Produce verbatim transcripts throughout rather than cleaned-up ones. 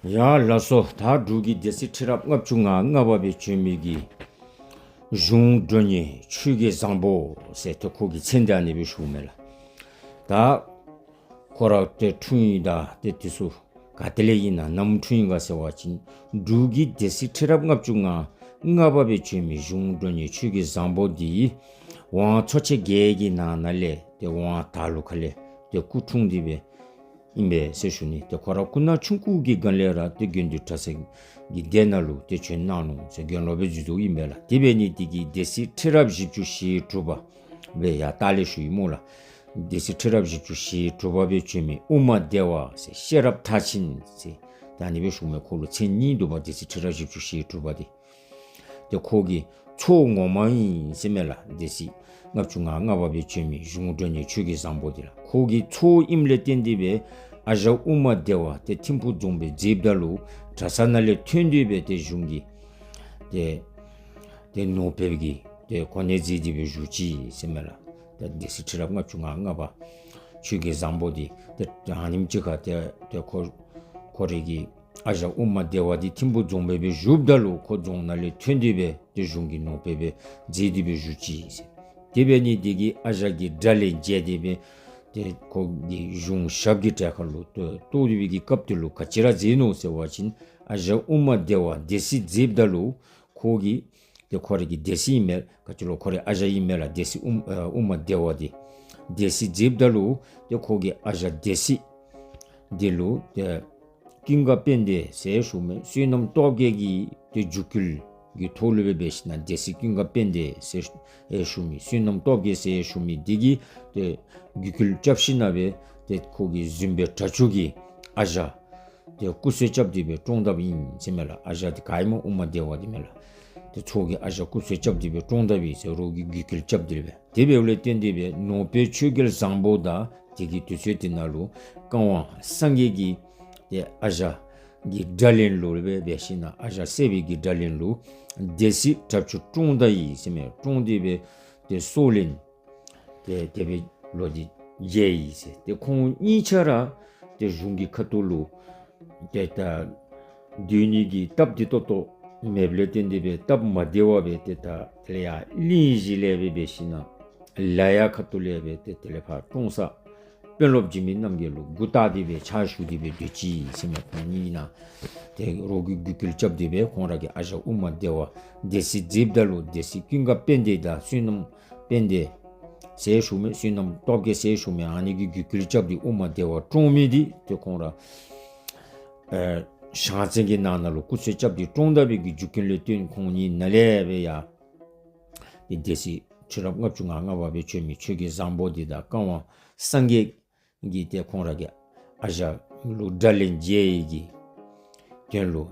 ཡ་ལགས་སོ། ད་འབྲུག་གི་སྡེ་སྲིད་ཁྲི་རབས་ལྔ་བཅུ་ང་ལྔ་པ་སྦེ་བྱོན་མི་གི་གཞུང་མགྲོན་གཉེར་ཆོས་རྒྱལ་བཟང་པོ་ཟེར་ཏེ་ཁོ་གི་མཚན་དེ་ཨ་ནི་སྦེ་ཞུཝ་མས་ལགས། ད་ཁོ་ར་ཏེ་འཁྲུངས་ཡུལ་དང་ཏེ་དེ་ཚུ་ག་ཏེ་ལས་ཨིན་ན་ནམ་འཁྲུངས་ཡི་ག་ཟེར་བ་ཅིན་འབྲུག་གི་སྡེ་སྲིད་ཁྲི་རབས་ལྔ་བཅུ་ང་ལྔ་པ་སྦེ་བྱོན་མི་གཞུང་མགྲོན་གཉེར་ཆོས་རྒྱལ་བཟང་པོ་འདི་ཝང་ཚོ་ཆེན་བརྒྱད་ཀྱི་ནང་ན་ལས་ཏེ་ཝང་དར་ལུང་ཁ་ལས་ཏེ་སྐུ་འཁྲུངས་ཏེ་སྦེ་ཨིན་པས་ཟེར་ཞུ་ནི། ཏེ་ཁོ་ར་སྐུ་ན་ཆུང་ཀུ་གི་སྒང་ལས་ར་ཏེ་དགེ་འདུན་གྲྭ་ཚང་གི་སྡེ་ནང་ལུ་ཏེ་བྱོན་གནང་ནུག་ཟེར་དགེ་སློང་སྦེ་བཞུགས་དོ་ཨིན་པས་ལགས། དེ་འབད་ནི་འདི་གིས་སྡེ་སྲིད་ཁྲི་རབས་བཞི་བཅུ་ཞེ་དྲུག་པ་སྦེ་ཡར་ལྟག་ལས་ཞུ་ཡི་སྨོ་ལགས། སྡེ་སྲིད་ཁྲི་རབས་བཞི་བཅུ་ཞེ་དྲུག་པ་སྦེ་བྱོན་མི་ཨུ་མ་བདེ་བ་ཟེར་ཤེས་རབ་མཐར་ཕྱིན་ཟེར་ད་ཨ་ནི་སྦེ་ཞུཝ་མས། ཁོ་ལུ་མཚན་གཉིས་འདུག་པ། སྡེ་སྲིད་ཁྲི་རབས་བཞི་བཅུ་ཞེ་དྲུག་པ་འདི། ཏེ་ཁོ་གི་ཚའོ་ངོ་མ་ཨིན་ཟེརཝ་མས་ལགས། སྡེ་སྲིད་ལྔ་བཅུ་ང་ལྔ་པ་སྦེ་བྱོན་མི་གཞུང་མགྲོན་གཉེར་ཆོས་རྒྱལ་བཟང་པོ་འདི་ལགས། ཁོ་གི་ཚའོ་ཨིནམ་ལས་བརྟེན་ཏེ་སྦེ་ཨ་ཞང་ཨུ་མ་བདེ་བ་ཏེ་ཐིམ་ཕུག་རྫོང་དཔོན་མཛདཔ་ད་ལུ་གྲྭ་ཚང་ནང་ལས་ཐོན་ཏེ་སྦེ་ཏེ་གཞུང་གི་ཏེ་ཏེ་ནོར་དཔལ་གྱི་ཏེ་གོ་གནས་མཛད་དེ་སྦེ་བཞུགས་ཅི་ཟེརཝ་མས་ལགས། ཏེ་སྡེ་སྲིད་ཁྲི་རབས་ལྔ་བཅུ་ང་ལྔ་པ་ཆོས་རྒྱལ་བཟང་པོ་འདི་ཏེ་ཨ་ནེམ་ཅིག་ཁར་ཏེ་ཏེ་ཁོ་ཁོ་རའི་གི་ཨ་ཞང་ཨུ་མ་བདེ་བ་འདི་ཐིམ་ཕུག་རྫོང་དཔོན་སྦེ་བཞུགསཔ་ད་ལུ་ཁོ་རྫོང་ནང་ལས་ཐོན་ཏེ་སྦེ་ཏེ་གཞུང་གི་ནོར་དཔལ་སྦེ་མཛད་དེ་སྦེ་བཞུགས་ཅི་ཟེར། དེ་འབད་ནི་འདི་གིས་ཨ་ཞང་གི་དགྲ་ལན་འཇལ་ཏེ་སྦེ་ཏེ་ཁོ་གི་གཞུང་ཞབས་ཀྱི་གྲལ་ཁར་ལུ་གཏོགས་གཏོགས་ཏེ་སྦེ་གི་སྐབས་དེ་ལུ་ག་ཅི་ར་མཛད་ནུག་ཟེར་བ་ཅིན་ཨ་ཞང་ཨུ་མ་བདེ་བ་སྡེ་སྲིད་མཛདཔ་ད་ལུ་ཁོ་གི་ཏེ་ཁོ་རའི་གི་སྡེ་སྲིད་ཨིན་མས། ག་ཅི་ལོ་ཁོ་རའི་ཨ་ཞང་ཨིན་མས་ལགས། སྡེ་སྲིད་ཨུ་ཨ་ཨུ་མ་བདེ་བ་འདི་སྡེ་སྲིད་མཛདཔ་ད་ལུ་ཏེ་ཁོ་གི་ཨ་ཞང་སྡེ་སྲིད་འདི་ལུ་ཏེ་ཀུན་དགའ་དཔལ་ལྡན་ཟེར་ཞུཝ་མས། བསོད་ནམས་སྟོབས་རྒྱས་ཀྱི་ཏེ་རྒྱུད་སྐུལ་གྱི་ཐོག་ལུ་སྦེ་འབད་ཞིན་ན་སྡེ་སྲིད་ཀུན་དགའ་དཔལ་ལྡན་ཟེར་ཨེ་ཞུ་མི་བསོད་ནམས་སྟོབས་རྒྱས་ཟེར་ཞུ་མི་འདི་གིས་ཏེ་རྒྱུད་སྐུལ་རྐྱབ་ཞིན་ན་སྦེ་ཏེ་ཁོ་གི་གཟིམ་དཔོན་གྲྭ་ཆུང་གི་ཨ་ཞང་ཏེ་སྐུ་བསོད་རྐྱབ་སྟེ་སྦེ་བཀྲོངས་དཔ་ཨིན་ཟེརཝ་མས་ལགས། ཨ་ཞང་འདི་ག་ཨིནམ་ཨུ་མ་བདེ་བ་འདི་མས་ལགས། ཏེ་ཚའོ་གི་ཨ་ཞང་སྐུ་བསོད་རྐྱབ་སྟེ་སྦེ་བཀྲོངས་དཔ་ཨིན་ཟེར་རོགས་ཀྱིས་རྒྱུད་སྐུལ་རྐྱབ་སྟེ་སྦེ། དེ་འབདཝ་ལས་བརྟེན་ཏེ་སྦེ་ནོར་དཔལ་ཆོས་རྒྱལ་བཟང་པོ་དང་དེ་གི་དུས་ཚོད་དེ་ནང་ལུ་ཀ་ཝང་སངས་རྒྱས་ཀྱིས་ཏེ་ཨ་ཞང་གི་དགྲ་ལན་ལུ་སྦེ་འབད་ཞིན་ན་ཨ་ཞང་བསད་པའི་གི་དགྲ་ལན་ལུ་སྡེ་སྲིད་གྲྭ་ཆུང་བཀྲོངས་ད་ཡི་ཟེརཝ་མས། བཀྲོངས་ཏེ་སྦེ་ཏེ་སྲོག་ལན་ཏེ་དེ་སྦེ་ལོག་སྟེ་འཇལ་ཡི་ཟེར། ཏེ་ཁོང་གཉིས་ཆ་ར་ཏེ་གཞུང་གི་ཁ་ཐུག་ལུ་ཏེ་ད་སྡོད་ནི་གི་སྟབས་བདེ་ཏོག་ཏོ་མེདཔ་ལས་བརྟེན་ཏེ་སྦེ་སྟབས་མ་བདེ་བར་སྦེ་ཏེ་ད་དེ་ལས་ཡར་གླིང་བཞི་ལས་སྦེ་འབད་ཞིན་ན་ལ་ཡ་ཁ་ཐུག་ལས་སྦེ་ཏེ་དེ་ལས་ཕར་ཀྲོང་གསར་དཔོན་སློབ་འཇིགས་མེད་རྣམ་རྒྱལ་ལུ་མགུ་བཏགས་ཏེ་སྦེ་ཕྱག་ཞུ་སྟེ་སྦེ་སྡོད་ཅི་ཟེརཝ་མས། ཁོང་གཉིས་ནང་ཏེ་རོགས་ཀྱིས་རྒྱུད་སྐུལ་རྐྱབ་སྟེ་སྦེ་ཁོང་ར་གི་ཨ་ཞང་ཨུ་མ་བདེ་བ་སྡེ་སྲིད་མཛདཔ་ད་ལུ་སྡེ་སྲིད་ཀུན་དགའ་དཔལ་ལྡན་དང་བསོད་ནམས་དཔལ་ལྡན་ཟེར་ཞུཝ་མས། བསོད་ནམས་སྟོབས་རྒྱས་ཟེར་ཞུཝ་མས། ཨ་ནི་གིས་རྒྱུད་སྐུལ་རྐྱབ་སྟེ་ཨུ་མ་བདེ་བ་བཀྲོངས་མི་འདི་ཏེ་ཁོང་ར་ཨེ་ཞང་བཙན་གྱི་ནང་ན་ལུ་སྐུ་བསོད་རྐྱབ་སྟེ་བཀྲོངས་ད་པའི་གི་རྒྱུ་རྐྱེན་ལས་བརྟེན་ཁོང་གཉིས་ནང་ལས་སྦེ་ཡར་ཏེ་སྡེ་སྲིད་ཁྲི་རབས་ལྔ་བཅུ་ང་ལྔ་པ་སྦེ་བྱོན་མི་ཆོས་རྒྱལ་བཟང་པོ་འདི་དང་ཀ་ཝང་སངས་རྒྱས་ཀྱིས་ཏེ་ཁོང་ར་གི་ཨ་ཞང་ལུ་དགྲ་ལན་འཇལ་ནི་གི་དོན་ལུ་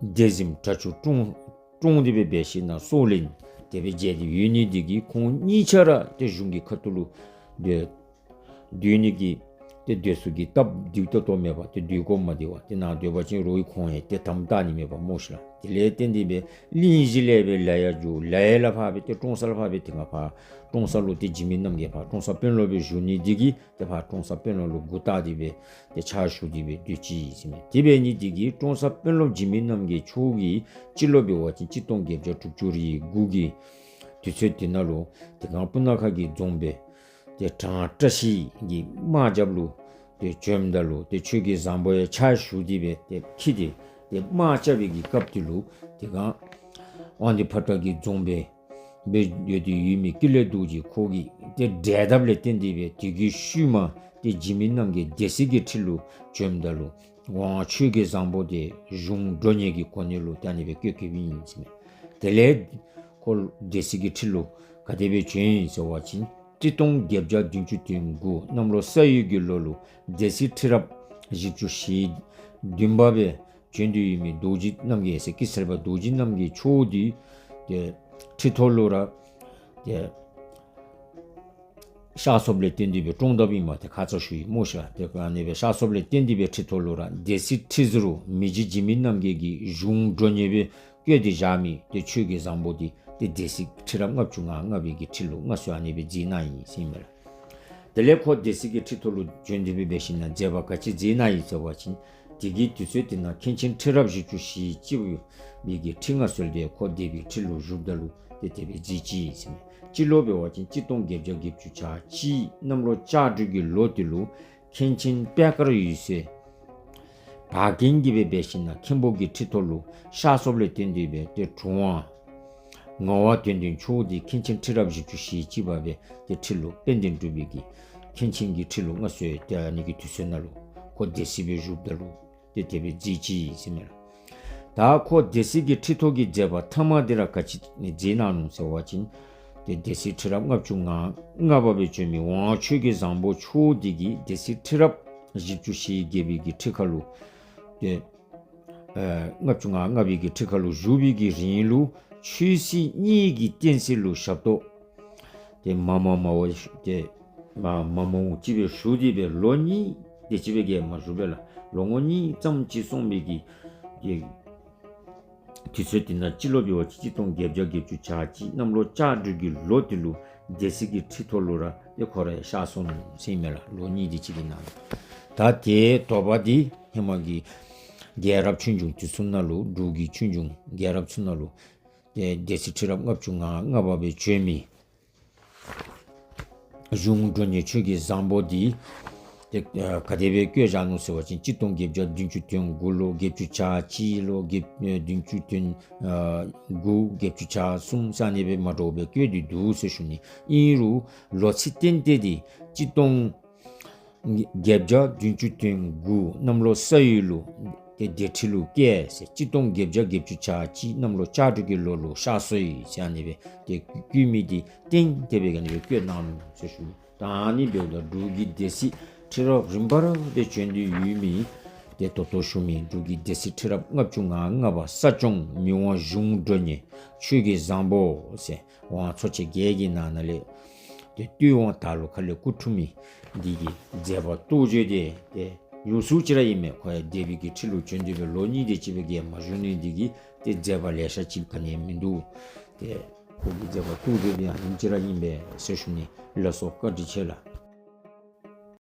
སྡེ་གཟིམ་གྲྭ་ཆུང་བཀྲོངས་བཀྲོངས་ཏེ་སྦེ་འབད་ཞིན་ན་སྲོག་ལན་དེ་སྦེ་འཇལ་ཏེ་ཡོད་ནི་འདི་གིས་ཁོང་གཉིས་ཆ་ར་ཏེ་གཞུང་གི་ཁ་ཐུག་ལུ་ཏེ་སྡོད་ནི་གི་ཏེ་སྡོད་ས་གི་སྟབས་བདེ་ཏོག་ཏོ་མེད་པར་ཏེ་སྡོད་དགོཔ་མ་བདེ་བར་ཏེ་ནཱ་སྡོད་པ་ཅིན་རོགས་ཀྱིས་ཁོང་ཡང་ཏེ་དམ་བཏགས་ནི་མེད་པ་སྨོ་ཤིག་ལགས། དེ་ལས་བརྟེན་ཏེ་སྦེ་གླིང་བཞི་ལས་སྦེ་ལ་ཡ་འགྱོ། ལ་ཡ་ལས་ཕར་སྦེ་ཏེ་ཀྲོང་གསར་ལས་ཕར་སྦེ་ཏེ་ང་ཕར་ཀྲོང་གསར་ལུ་ཏེ་འཇིགས་མེད་རྣམ་རྒྱལ་ཕར་ཀྲོང་གསར་དཔོན་སློབ་སྦེ་བཞུགས་ནི་འདི་གིས་ཏེ་ཕར་ཀྲོང་གསར་དཔོན་སློབ་ལུ་མགུ་བཏགས་ཏེ་སྦེ་ཏེ་ཕྱག་ཞུ་སྟེ་སྦེ་སྡོད་ཅི་ཟེརཝ་མས། དེ་འབད་ནི་འདི་གིས་ཀྲོང་གསར་དཔོན་སློབ་འཇིགས་མེད་རྣམ་རྒྱལ་མཆོག་གིས་སྤྱི་ལོ་འབད་བ་ཅིན་གཅིག་སྟོང་བརྒྱད་བརྒྱ་དྲུག་ཅུ་རེ་དགུ་གི་དུས་ཚོད་དེ་ནང་ལུ་དེ་སྒང་སྤུ་ན་ཁ་གི་རྫོང་དཔོན་ཏེ་གྲང་བཀྲ་ཤིས་ཀྱི་དམག་རྒྱབ་ལུ་ཏེ་བྱོནམ་ད་ལུ་ཏེ་ཆོས་རྒྱལ་བཟང་པོ་ཡང་ཕྱག་ཞུ་སྟེ་སྦེ་ཏེ་འཁྱིད་དེ་ཏེ་དམག་རྐྱབ་པའི་གི་སྐབས་དེ་ལུ་དེ་སྒང་དབང་འདུས་ཕོ་བྲང་གི་རྫོང་དཔོན་སྦེ་སྡོད་དེ་ཡོད་མི་ཀུན་ལེགས་རྡོ་རྗེ་ཁོ་གིས་ཏེ་བསྒྲལ་དཔ་ལས་བརྟེན་ཏེ་སྦེ་དེ་གི་ཤུལ་མ་ཏེ་འཇིགས་མེད་རྣམ་རྒྱལ་སྡེ་སྲིད་ཀྱི་ཁྲི་ལུ་བྱོནམ་ད་ལུ་ཝང་ཆོས་རྒྱལ་བཟང་པོ་འདི་གཞུང་མགྲོན་གཉེར་གྱི་གོ་གནས་ལུ་ད་ཨ་ནི་སྦེ་བསྐོས་བསྐོསཔ་ཨིན་ཟེརཝ་མས། དེ་ལས་ཁོ་སྡེ་སྲིད་ཀྱི་ཁྲི་ལུ་ག་དེ་སྦེ་བྱོན་ཡི་ཟེར་བ་ཅིན་གཅིག་སྟོང་བརྒྱད་བརྒྱ་བདུན་ཅུ་དོན་དགུ་གནམ་ལོ་ས་ཡོས་ཀྱི་ལོ་ལུ་སྡེ་སྲིད་ཁྲི་རབས་བཞི་བཅུ་ཞེ་བདུན་པ་སྦེ་བྱོན་ཏེ་ཡོད་མི་རྡོ་རྗེ་རྣམ་རྒྱལ་ཟེར་སྐྱིད་ཚལ་པ་རྡོ་རྗེ་རྣམ་རྒྱལ་མཆོག་འདི་ཏེ་ཁྲི་ཐོག་ལུ་ར་ཏེ་གཤགས་སོཔ་ལས་བརྟེན་ཏེ་སྦེ་བཀྲོངས་དཔ་ཨིན་མས། ཏེ་ཁ་ཙ་ཞུ་ཡི་སྨོ་ཤིག་ལགས། ཏེ་ཨ་ནི་སྦེ་གཤགས་སོཔ་ལས་བརྟེན་ཏེ་སྦེ་ཁྲི་ཐོག་ལུ་ར་སྡེ་སྲིད་ཁྲི་ཟུར་མི་རྗེ་འཇིགས་མེད་རྣམ་རྒྱལ་གྱིས་གཞུང་མགྲོན་གཉེར་སྦེ་བསྐོས་ཏེ་བཞག་མི་ཏེ་ཆོས་རྒྱལ་བཟང་པོ་འདི་ཏེ་སྡེ་སྲིད་ཁྲི་རབས་ལྔ་བཅུ་ང་ལྔ་པའི་གི་ཁྲི་ལུ་མངའ་གསོལ་ཨ་ནི་སྦེ་མཛད་གནང་ཡི་ཟེར་ཨིན་མས་ལགས། དེ་ལས་ཁོ་སྡེ་སྲིད་ཀྱི་ཁྲི་ཐོག་ལུ་བྱོན་ཏེ་སྦེ་འབད་ཞིན་ན་མཛད་པ་ག་ཅི་མཛད་གནང་ཡི་ཟེར་བ་ཅིན་ དེ་གི་དུས་ཚོད་དེ་ནང་མཁན་ཆེན་ཁྲི་རབས་བཞི་བཅུ་ཞེ་གཅིག་པའི་གི་ཁྲི་མངའ་གསོལ་ཏེ་ཁོ་སྡེ་པའི་ཁྲི་ལུ་བཞུགསཔ་ད་ལུ་ཏེ་དེ་སྦེ་མཛད་ཅི་ཟེར་མས། སྤྱི་ལོ་འབད་བ་ཅིན་གཅིག་སྟོང་བརྒྱད་བརྒྱ་བརྒྱད་ཅུ་གྱ་གཅིག་གནམ་ལོ་ལྕགས་སྦྲུལ་གྱི་ལོ་དེ་ལུ་མཁན་ཆེན་པད་དཀར་འོད་ཟེར་བར་རྐྱེན་གྱིས་སྦེ་འབད་ཞིན་ན་མཁན་པོ་གི་ཁྲི་ཐོག་ལུ་གཤགས་སོངམ་ལས་བརྟེན་ཏེ་སྦེ་ཏེ་གྲུབ་དབང་ངག་དབང་དོན་ལྡན་མཆོག་འདི་མཁན་ཆེན་ཁྲི་རབས་བཞི་བཅུ་ཞེ་གཅིག་པ་སྦེ་ཏེ་ཁྲི་ལུ་དཔལ་ལྡན་འབྲུག་པའི་གི་མཁན་ཆེན་གྱི་ཁྲི་ལུ་མངའ་གསོལ་ཏེ་ཨ་ནི་གི་དུས་ཚོད་ནང་ལུ་ཁོ་སྡེ་སྲིད་སྦེ་བཞུགསཔ་ད་ལུ་ཏེ་དེ་སྦེ་མཛད་ཅི་ཟེར་མས་ལགས། ད་ཁོ་སྡེ་སྲིད་ཀྱི་ཁྲི་ཐོག་གི་མཛད་པ་མཐའ་མ་འདི་ར་ག་ཅི་མཛད་གནང་ནུག་ཟེར་བ་ཅིན་ཏེ་སྡེ་སྲིད་ཁྲི་རབས་ལྔ་བཅུ་ང་ལྔ་པ་སྦེ་བྱོན་མི་ཝང་ཆོས་ཀྱི་བཟང་པོ་མཆོག་འདི་གིས་སྡེ་སྲིད་ཁྲི་རབས་བཞི་བཅུ་ཞེ་བརྒྱད་པའི་གི་ཁྲི་ཁར་ལུ་ཏེ་ཨ་ལྔ་བཅུ་ང་ལྔ་པའི་གི་ཁྲི་ཁར་ལུ་བཞུགས་པའི་གི་རིང་ལུ་ཆོས་སྲིད་གཉིས་ཀྱི་བསྟན་སྲིད་ལུ་ཞབས་ཏོག་ཏེ་མ་མ་མ་འོ་ཏེ་མ་མ་འོ་ཅིག་སྦེ་ཞུ་སྟེ་སྦེ་ལོ་གཉིས་དེ་ཅིག་སྦེ་གིས་མ་བཞུགས་པས་ལགས། ལོ་ངོ་གཉིས་ཙམ་ཅིག་སོང་བའི་གི་གི་དུས་ཚོད་དེ་ནང་སྤྱི་ལོ་འབད་བ་ཅིན་གཅིག་སྟོང་བརྒྱད་བརྒྱ་བརྒྱད་ཅུ་གྱ་གཅིག་གནམ་ལོ་ལྕགས་སྦྲུལ་གྱི་ལོ་དེ་ལུ་སྡེ་སྲིད་ཀྱི་ཁྲི་ཐོག་ལུ་ར་ཏེ་ཁོ་ར་གཤགས་སོང་ཟེར་མས་ལགས། ལོ་གཉིས་དེ་ཅིག་གི་ནང་། ད་དེ་དོགས་པ་འདི་ཧེ་མ་གི་རྒྱལ་རབས་ཆོས་འབྱུང་དེ་ཚུ་ནང་ལུ་འབྲུག་གི་ཆོས་འབྱུང་རྒྱལ་རབས་ཚུ་ནང་ལུ་ཏེ་སྡེ་སྲིད་ཁྲི་རབས་ལྔ་བཅུ་ང་ལྔ་པ་སྦེ་བྱོན་མི་གཞུང་མགྲོན་གཉེར་ཆོས་ཀྱི་བཟང་པོ་འདི་ཏེ་ཨ་ག་དེ་སྦེ་བསྐོས་བཞག་ནུག་ཟེར་བ་ཅིན་གཅིག་སྟོང་བརྒྱད་བརྒྱ་བདུན་ཅུ་དོན་དགུ་ལོ་བརྒྱད་ཅུ་གྱ་གཅིག་ལོ་བརྒྱད་ཨ་བདུན་ཅུ་དོན་ཨ་དགུ་བརྒྱད་ཅུ་གྱ་གསུམ་ཟེར་ཨ་ནི་སྦེ་མ་འདྲཝ་སྦེ་བསྐོས་ཏེ་འདུག་ཟེར་ཞུ་ནི། ཨིན་རུང་ལོ་ཚིགས་ཏན་ཏན་འདི་གཅིག་སྟོང་བརྒྱད་བརྒྱ་བདུན་ཅུ་དོན་དགུ་གནམ་ལོ་ས་ཡོས་ལུ་ཏེ་སྡེ་ཁྲི་ལུ་བསྐོས་ཟེར། གཅིག་སྟོང་བརྒྱད་བརྒྱ་བརྒྱད་ཅུ་གྱ་གཅིག་གནམ་ལོ་ལྕགས་སྦྲུལ་གྱི་ལོ་ལུ་གཤགས་སོ་ཡི་ཟེར་ཨ་ནི་སྦེ་ཏེ་བསྐོ་མི་འདི་ཏན་ཏན་སྦེ་ག་ནི་སྦེ་བསྐོས་གནང་ནུག་ཟེར་ཞུ་ནི། ད་ཨ་ནི་འབདཝ་ད་འབྲུག་གི་སྡེ་སྲིད་ཁྲི་རབས་རིམ་པར་སྦེ་བྱོན་ཏེ་ཡོད་མི་ཏེ་ད་ལྟོ་ཞུ་མི་འབྲུག་གི་སྡེ་སྲིད་ཁྲི་རབས་ལྔ་བཅུ་ང་ལྔ་པ་ས་སྐྱོང་མི་དབང་གཞུང་མགྲོན་གཉེར་ཆོས་ཀྱི་བཟང་པོ་ཟེར་ཝང་ཚོ་ཆེན་བརྒྱད་ཀྱི་ནང་ན་ལས་ཏེ་སྟོད་ཝང་དར་ལུང་ཁ་ལས་སྐུ་འཁྲུངས་མི་འདི་གི་མཛད་པ་རྟོགས་བརྗོད་འདི་ཏེ་ཡོངས་སུ་ཅིག་ར་ཨིན་མས། ཁོ་ཡང་སྡེ་པའི་གི་ཁྲི་ལུ་བྱོན་ཏེ་སྦེ་ལོ་གཉིས་དེ་ཅིག་སྦེ་གིས་མ་བཞུགས་ནི་འདི་གིས་ཏེ་མཛད་པ་ལེ་ཤ་ཅིག་ག་ནི་མིན་འདུག། ཏེ་ཁོ་གི་མཛད་པ་རྟོགས་བརྗོད་འདི་ཡང་ཨིནམ་ཅིག་ར་ཨིན་པས་ཟེར་ཞུ་ནི། ལགས་སོ། བཀའ་དྲིན་ཆེ་ལགས།